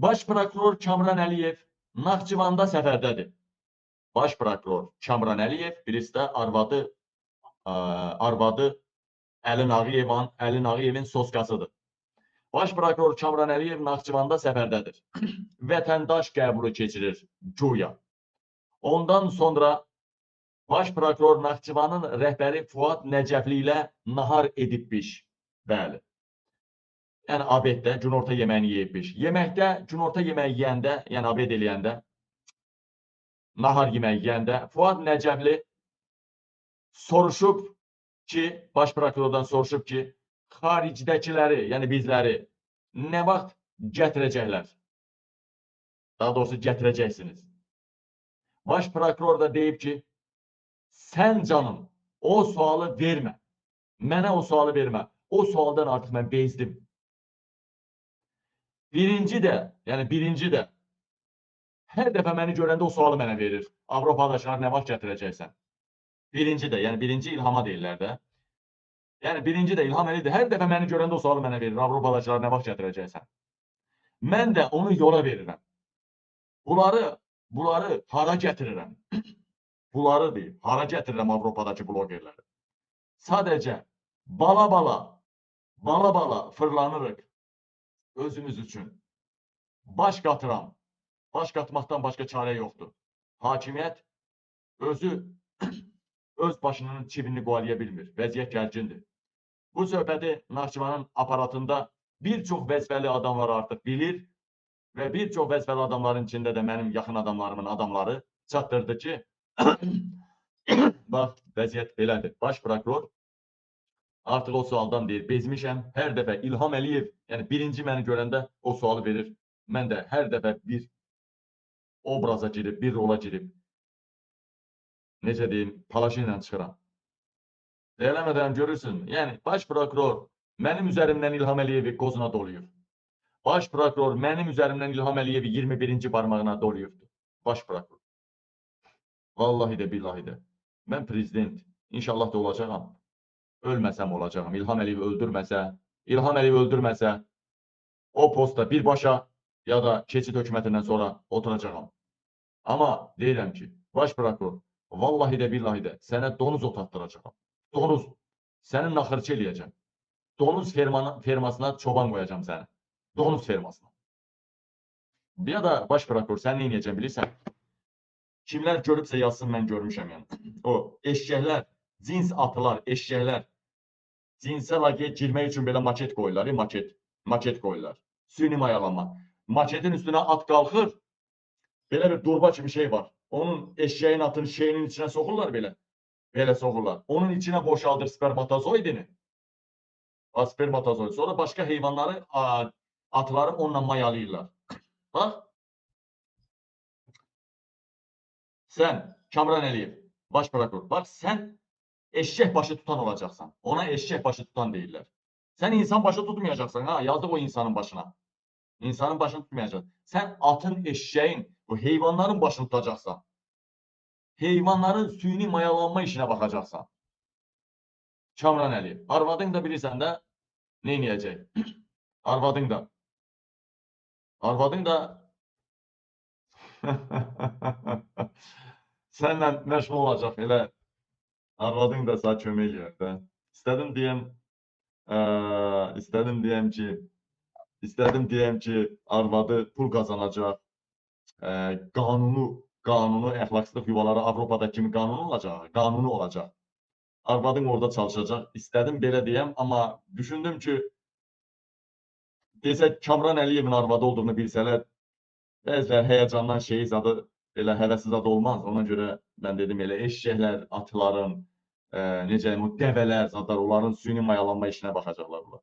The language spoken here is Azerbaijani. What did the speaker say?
Baş prokuror Kamran Əliyev Naxçıvanda səfərdədir. Baş prokuror Kamran Əliyev, birisi də arvadı Əli Nağıyevin soskasıdır. Baş prokuror Kamran Əliyev Naxçıvanda səfərdədir. Vətəndaş qəbulu keçirir güya. Ondan sonra baş prokuror Naxçıvanın rəhbəri Fuad Nəcəfli ilə nahar edibmiş. Bəli. Yəni abeddə günorta yeməyini yeyibmiş. Yeməkdə günorta yeməyi yeyəndə, yəni abed eləyəndə, nahar yeməyi yeyəndə Fuad Nəcəfli soruşub ki, baş prokurordan soruşub ki, xaricdəkiləri, yəni bizləri nə vaxt gətirəcəklər? Daha doğrusu gətirəcəksiniz. Baş prokuror da deyib ki, sən canım o sualı vermə. Mənə o sualı vermə. O sualdan artıq mən bezdim. Birinci də, yəni birinci də hər dəfə məni görəndə o sualı mənə verir. Avropadaşlar nə vaxt gətirəcəksən? Birinci də, yəni birinci İlhama deyirlər də. Yəni birinci də İlham Əliyev də hər dəfə məni görəndə o sualı mənə verir. Avropadaşlar nə vaxt gətirəcəksən? Mən də onu yola verirəm. Bunları hara gətirirəm? Bunları deyib, hara gətirirəm Avropadakı blogerləri? Sadəcə bala-bala fırlanırıq özümüz üçün. Baş qatıram. Baş qatmaqdan başqa çarə yoxdur. Hakimiyyət özü öz başının çivini qovalaya bilmir. Vəziyyət gərgindir. Bu söhbəti Naxçıvanın aparatında bir çox vəzifəli adamlar artıq bilir və bir çox vəzifəli adamların içində də mənim yaxın adamlarımın adamları çatdırdı ki, bax, vəziyyət belədir. Baş prokuror artıq o sualdan deyir, bezmişəm. Hər dəfə İlham Əliyev, yəni birinci məni görəndə o sualı verir. Mən də hər dəfə bir obraza girib, bir rola girib, necə deyim, palaşı ilə çıxıram. Eləmədən görürsün, yəni baş prokuror mənim üzərimdən İlham Əliyevi qozuna doluyur. Baş prokuror mənim üzərimdən İlham Əliyevi 21-ci barmağına doluyurdu. Baş prokuror. Vallahi də, billahi də. Mən prezident, inşallah da olacağam. Ölməsəm olacağam. İlham Əliyevi öldürməsə, o postda birbaşa ya da keçid hökumətindən sonra oturacağam. Amma deyirəm ki, baş prokuror, vallahi də, billahi də sənə donuz otatdıracağam. Donuz. Səni naxırçı eləyəcəm. Donuz fermasına çoban qoyacağam səni. Donuz fermasına. Ya da baş prokuror, sən nə eləyəcəm bilirsən? Kimlər görübsə yazsın, mən görmüşəm yəni. O eşşəklər, cins atılar, eşşəklər. Cinsə laqeyd girmək üçün belə maket qoyurlar, maket qoyurlar. Süni mayalama. Maketin üstünə at qalxır, belə bir durba kimi şey var. Onun eşşəyin atın şeyinin içinə soxurlar belə. Belə soxurlar. Onun içinə boşaldır spermatozoidini. Spermatozoid. Sonra başqa heyvanları, atları onunla mayalayırlar. Bax. Sən, Kamran Əliyev, baş prokuror. Bax, sən eşşək başı tutan olacaqsan. Ona eşşək başı tutan deyirlər. Sən insan başı tutmayacaqsan. Ha, yazdıq o insanın başına. İnsanın başını tutmayacaqsan. Sən atın, eşşəyin, bu heyvanların başını tutacaqsan. Heyvanların süni mayalanma işinə baxacaqsan. Kamran Əliyev. Arvadın da bilirsən də nə eləyəcək? Arvadın da. Arvadın da sənlə məşğul olacaq elə. Arvadın da sənə kömək eləyər də. İstədim deyəm ki, arvadı pul qazanacaq, qanunu, əxlaqsızlıq yuvaları Avropada kimi qanunu olacaq, qanunu olacaq. Arvadın orada çalışacaq. İstədim belə deyəm, amma düşündüm ki, desək Kamran Əliyevin arvadı olduğunu bilsələr, bəzilər həyəcandan şeyi zadı, elə həvəsi zadı olmaz. Ona görə mən dedim elə eşşəklər, atların, necə deyim, o dəvələr, zadlar, onların süni mayalanma işinə baxacaqlar bunlar.